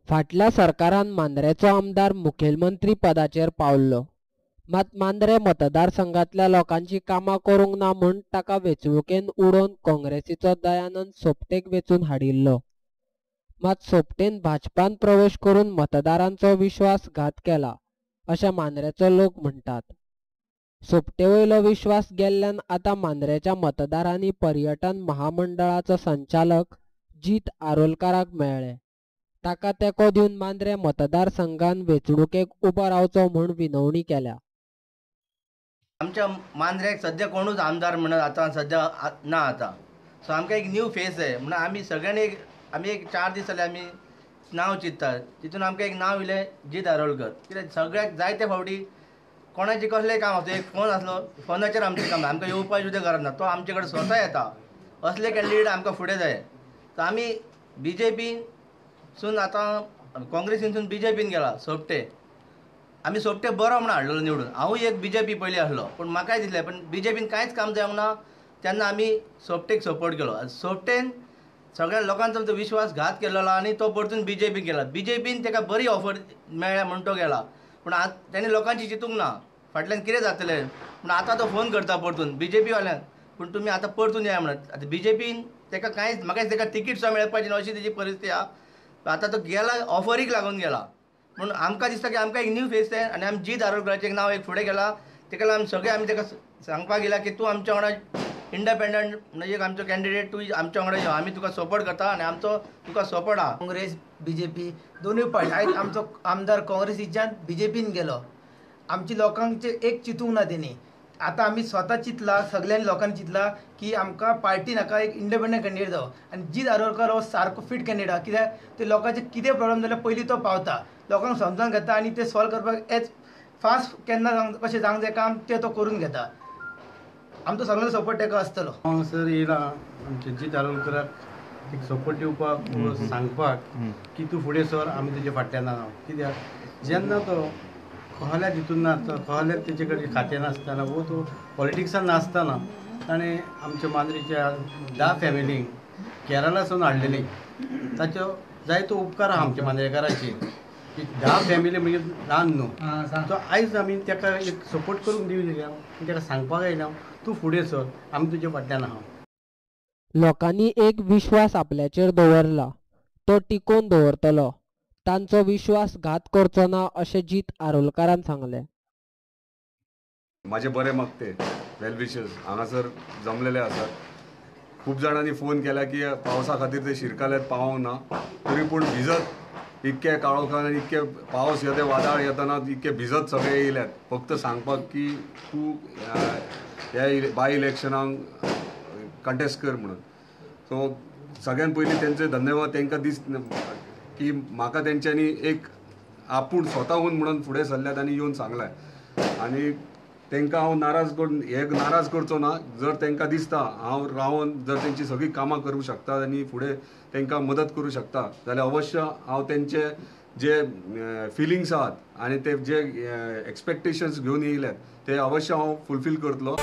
फाटल्या सरकारान मांद्रेचो आमदार मुखेलमंत्री पदाचेर पावल्लो, मात मांद्रे मतदारसंघातल्या लोकांची कामां करूंक ना म्हूण ताका वेंचणुकेन उडोवन काँग्रेसीचो दयानंद सोपटेक वेंचून हाडिल्लो. मात सोपटेन भाजपान प्रवेश करून मतदारांचो विश्वासघात केला अशें मांद्रेचो लोक म्हणटात. सोपटे वयलो विश्वास गेल्ल्यान आतां मांद्रेच्या मतदारांनी पर्यटन महामंडळाचो संचालक जीत आरोलकाराक मेळ्ळे. ताका तेंको दिवन मांद्रे मतदारसंघान वेंचणुकेक उबो रावचो म्हूण विनवणी केल्या. आमच्या मांद्र्याक सद्या कोणूच आमदार म्हणत आतां सद्या ना आतां. सो आमकां एक न्यू फेस जाय म्हणून आमी सगळ्यांनी एक आमी एक 4 दीस जाले आमी नांव चिंततात, तितून आमकां एक नांव इलें जीत आरोलकर. कित्याक सगळ्याक जायते फावटी कोणाचें कसलें काम आसता, एक फोन आसलो फोनाचेर आमचें काम, आमकां येवपाची सुद्दां गरज ना, तो आमचे कडेन स्वता येता. असले कॅन्डिडेट आमकां फुडें जाय. सो आमी बी जे पीनसून आतां काँग्रेसीनसून बी जे पीन गेला सोपटे. आमी सोपटे बरो म्हणून हाडलेलो निवडून. हांवूय एक बी जे पी पयलीं आसलो, पूण म्हाकाय दिसलें पण बी जे पीन कांयच काम जावंक ना, तेन्ना आमी सोपटेक सपोर्ट केलो. सोपटेन सगळ्या लोकांचो आमचो विश्वासघात केलेलो आनी तो परतून बी जे पीन गेला. बी जे पीन ताका बरी ऑफर मेळ्ळ्या म्हूण तो गेला, पूण आतां तेणें लोकांची चिंतूंक ना फाटल्यान कितें जातलें पूण आतां तो फोन करता परतून बी जे पी वाल्यांक, पूण तुमी आतां परतून या म्हणत. आतां बी जे पीन ताका कांयच म्हाका ताका तिकीट सुद्दां मेळपाची ना अशी तेजी परिस्थिती आहा. आतां तो गेला ऑफरीक लागून गेला, पूण आमकां दिसता की आमकां एक न्यू फेस जाय आनी आमी जीत आरोलकराचें एक नांव एक फुडें गेलां. ताका लागून आमी सगळे आमी ताका सांगपाक गेला की तूं आमच्या वांगडा इंडिपेंडंट म्हणजे एक आमचो कॅन्डिडेट, तूं आमच्या वांगडा यो, आमी तुका सपोर्ट करता आनी आमचो तुका सपोर्ट आहा. काँग्रेस बी जे पी दोनूय पार्टी आयज आमचो आमदार काँग्रेसीच्यान बी जे पीन गेलो. आमची लोकांचे एक चिंतूंक ना तेणी. आतां आमी स्वता चिंतला, सगळ्यांनी लोकांनी चिंतला की आमकां पार्टी नाका, एक इंडिपेंडंट कॅन्डिडेट जावो. आनी जीत आरोलकर हो सारको फीट कॅन्डिडेट आहा, कित्याक ते लोकांचे कितें प्रॉब्लम जाल्यार पयलीं तो पावता, लोकांक समजून घेता आनी ते सॉल्व करपाक एज फास्ट केन्ना कशें जावंक जाय काम तें तो करून घेता. आमचो सगळ्यांचो सपोर्ट ताका आसतलो. हांगासर येयला आमच्या जीत आरोलकराक एक सपोर्ट दिवपाक, सांगपाक की तूं फुडें सर, आमी तुजे फाटल्यान आहा. कित्याक जेन्ना तो कहल्यात हितून नासता, कहल्यात तेजे कडेन खातें नासतना वो तो पॉलिटिक्सान नासतना ताणें आमच्या मांद्रेच्या 10 फॅमिलींक केरळासून हाडलेली. ताचो जायतो उपकार आहा आमच्या मांद्रेकाराचेर. 10 फॅमिली म्हणजे ल्हान न्हू. सो आयज आमी ताका एक सपोर्ट करूंक दिवं दिल्या, ताका सांगपाक आयल्या तूं फुडें सर, आमी तुजे फाटल्यान आहा. लोकांनी एक विश्वास आपल्याचेर दवरला, तो टिकोवन दवरतलो, तांचो विश्वासघात करचो ना अशें जीत आरोलकारान सांगलें. म्हाजे बरे मागते वेल विशर्स हांगासर जमलेले आसात. खूब जाणांनी फोन केला की पावसा खातीर ते शिरकाल्यात पावोंक ना, तरी पूण भिजत इतके काळोखान आनी इतके पावस येता, वादळ येतना इतके भिजत सगळे येयल्यात फक्त सांगपाक की तूं ह्या बाय इलेक्शनाक कंटेस्ट कर म्हणून. सो सगळ्यान पयलीं तेंचे धन्यवाद. तांकां दीस की म्हाका तेंच्यांनी एक आपूण स्वताहून म्हणून फुडें सरल्यात आनी येवन सांगलें. आनी तांकां हांव नाराज करून हे नाराज करचो ना. जर तांकां दिसता हांव रावन जर तेंची सगळीं कामां करूं शकता आनी फुडें तांकां मदत करूं शकता जाल्यार अवश्य हांव तेंचे जे फिलिंग्स आहात आनी ते जे एक्सपेक्टेशन्स घेवन येयल्यात ते अवश्य हांव फुलफील करतलो.